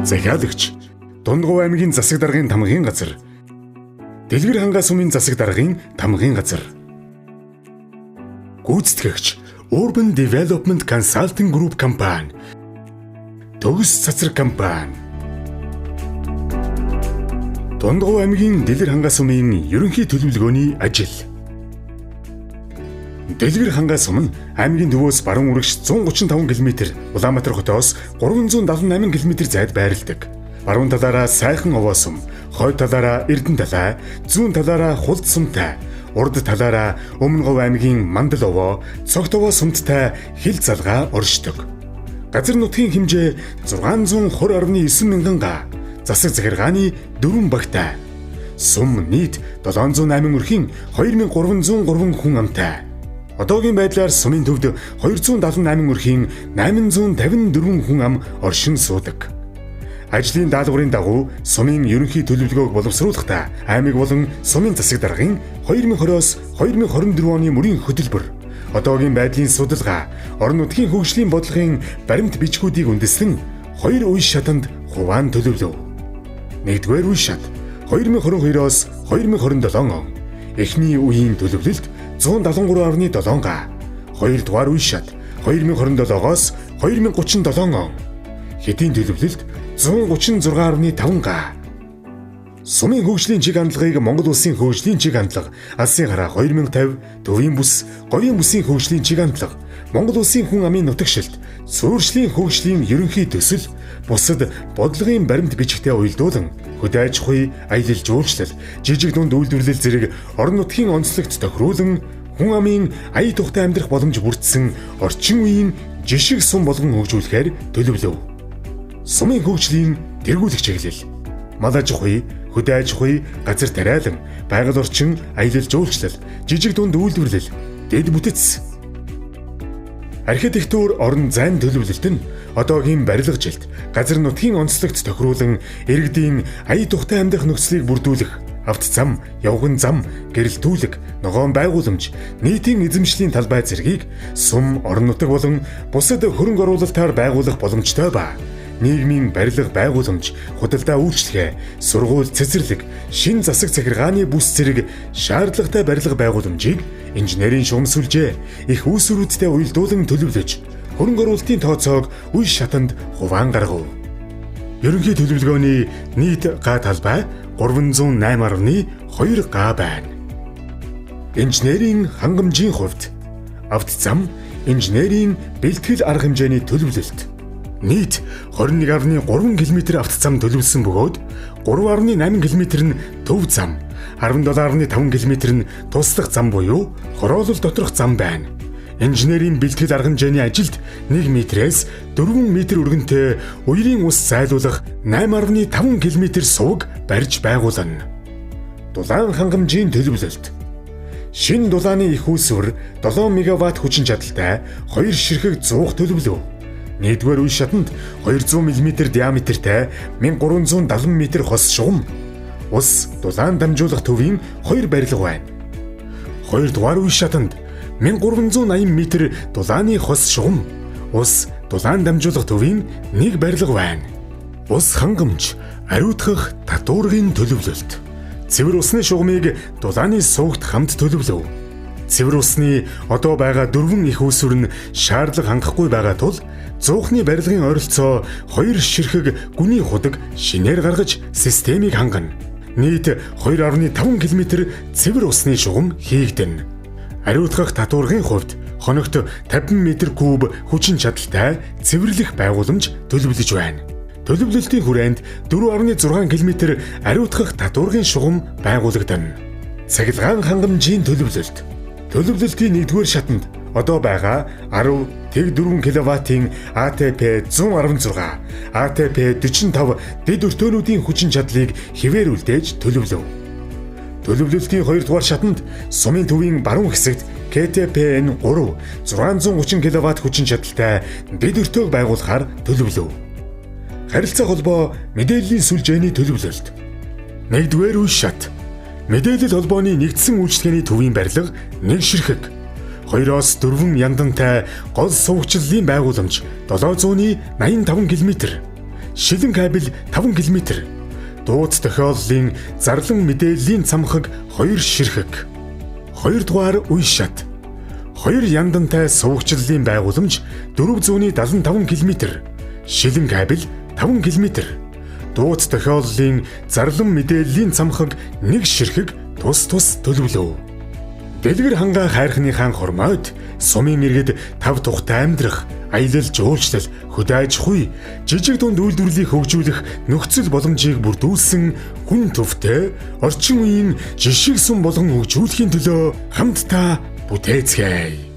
Захиалагч Дундгов аймгийн засаг даргын тамгын газар. Дэлгэр хангай сумын засаг даргын тамгын газар. Гүйцэтгэгч Urban Development Consulting Group компани. Төгс цацраг компани. Дундгов аймгийн Дэлгэр хангай сумын ерөнхий төлөвлөгөөний ажил. Дэлгэр хангай сум нь аймгийн төвөөс баруун үрэгш 135 км, Улаанбаатар хотоос 378 км зайд байрладаг. Баруун талаараа Сайхан овоо сум, хойд талаараа Эрдэнэ талай, зүүн талаараа Хулд сумтай, урд талаараа Өмнө Говь аймгийн Мандал овоо, Цогт овоо сумттай хил залгаа оршдог. Газар нутгийн хэмжээ 620.9 мянган га, засаг захиргааны 4 багтай. Сум нийт 708 өрхийн 2303 хүн амтай. Одоогийн байдлаар сумын төвд 278 өрхийн 854 хүн ам оршин суудаг. Ажлын даалгаврын дагуу сумын ерөнхий төлөвлөгөөг боловсруулахдаа аймаг болон сумын засаг даргын 2020-оос 2024 оны мөрийн хөтөлбөр, одоогийн байдлын судалгаа, орон нутгийн хөгжлийн бодлогын баримт бичгүүдийг үндэслэн хоёр үе шатанд хуваан төлөвлөв. Нэгдүгээр үе шат 2022-оос 2027 он. Эхний үеийн төлөвлөлт 173.7 га. Хоёрдугаар үе шат 2027-оос 2037 он. Хэдийн төлөвлөлт 136.5 га. Сумын хөгжлийн чиг хандлагыг Монгол Улсын хөгжлийн чиг хандлага, Алсын хараа 2050, Төвийн бүс, Говийн бүсийн хөгжлийн чиг хандлага, Монгол Улсын хүн амын нутагшилт, суурьшлийн хөгжлийн ерөнхий төсөл, бусад бодлогын баримт бичгтээ уялдуулан хөдөө аж ахуй, аялал жуулчлал, жижиг дунд үйлдвэрлэл зэрэг орон нутгийн онцлогт тохируулан хүн амын ая тухтай амьдрах боломж бүрдсэн орчин үеийн жишг сум болгон хөгжүүлэхээр төлөвлөв. Сумын хөгжлийн тэргүүлэх чиглэл. Мал аж ахуй, хөдөө аж ахуй, газар тариалан, байгаль орчин, аялал жуулчлал, жижиг дунд үйлдвэрлэл, дэд бүтэц. Архитектур орон зайн төлөвлөлт нь одоогийн барилга жилт, газар нутгийн онцлогт тохируулан иргэдийн ая тухтай амьдрах нөхцөлийг бүрдүүлэх авто зам, явган зам, гэрэлтүүлэг, ногоон байгууламж, нийтийн эзэмшлийн талбай зэргийг сум, орон нутаг болон бусад хөрөнгө оруулалтаар байгуулах боломжтой ба. Нийгмийн барилга байгууламж, худалдаа үйлчилгээ, сургууль цэцэрлэг, шин засаг захиргааны бүс зэрэг шаардлагатай барилга байгууламжийг инженерийн шугам сүлжээ, их үүсвэрүүдтэй уялдуулан төлөвлөж, хөрөнгө оруулалтын тооцоог үе шатанд хуваан гаргав. Ерөнхий төлөвлөгөөний нийт га талбай 308.2 га байна. Инженерийн хангамжийн хувьд авто зам, инженерийн бэлтгэл арга хэмжээний төлөвлөлт нийт 21.3 км авто зам төлөвлөсөн бөгөөд 3.8 км нь төв зам, 17.5 км нь туслах зам буюу хороолол доторх зам байна. Инженерийн бэлтгэл арга хэмжээний ажилд 1 метрээс 4 метр өргөнтэй уярын ус зайлуулах 8.5 км суваг барьж байгуулна. Дулаан хангамжийн төлөвлөлт. Шинэ дулааны их үүсвэр 7 мегаватт хүчин чадалтай 2 ширхэг зуух төлөвлөв. Нэгдүгээр үе шатанд 200 мм диаметртэй 1370 м хос шугам ус дулаан дамжуулах төвийн 2 барилга байна. Хоёрдугаар үе шатанд 1380 м дулааны хос шугам ус дулаан дамжуулах төвийн 1 барилга байна. Ус хангамж ариутгах татуургын төлөвлөлт. Цэвэр усны шугамыг дулааны сувагт хамт төлөвлөв. Цэвэр усны одоо байгаа дөрвөн их үүсвэр нь шаардлага хангахгүй байгаа тул зуухны барилгын ойролцоо 2 ширхэг гүний худаг шинээр гаргаж системийг хангана. Нийт 2.5 км цэвэр усны шугам хийгдэнэ. Ариутгах татуургын хувьд хоногт 50 м куб хүчин чадалтай цэвэрлэх байгууламж төлөвлөж байна. Төлөвлөлтийн хүрээнд 4.6 км ариутгах татуургын шугам байгуулагдана. Цахилгаан хангамжийн төлөвлөлт. Төлөвлөлтийн нэгдүгээр шатанд одоо байгаа 10.4 кВт-ийн АТП 116, АТП 45 дэд өртөөнүүдийн хүчин чадлыг хэвээр үлдээж төлөвлөв. Төлөвлөлтийн хоёрдугаар шатанд сумын төвийн баруун хэсэгт КТПН 3 630 кВт хүчин чадалтай дэд өртөөг байгуулахаар төлөвлөв. Харилцаа холбоо мэдээллийн сүлжээний төлөвлөлт. Нэгдүгээр үе шат. Мэдээлэл холбооны нэгдсэн үйлчилгээний төвийн барилга 1 ширхэг. 2-оос 4 яндантай гол сувагчлалын байгууламж 785 км. шилэн кабель 5 км. Дууц тохиоллын зарлан мэдээллийн цамхаг 2 ширхэг. 2 дугаар үе шат. 2 яндантай сувагчлалын байгууламж 475 км. Шилэн кабель 5 км. Дууц тохиоллын зарлан мэдээллийн цамхаг 1 ширхэг тус тус төлөвлөв. Дэлгэр хангаа хайрхныхаа хормойд сумын иргэд тав тухтай амьдрах, аялал жуулчлал, хөдөө аж ахуй, жижиг дунд үйлдвэрлэлийг хөгжүүлэх нөхцөл боломжийг бүрдүүлсэн хүн төвтэй орчин үеийн жишиг сүм болгон хөгжүүлэхийн төлөө хамтдаа бүтээцгээе.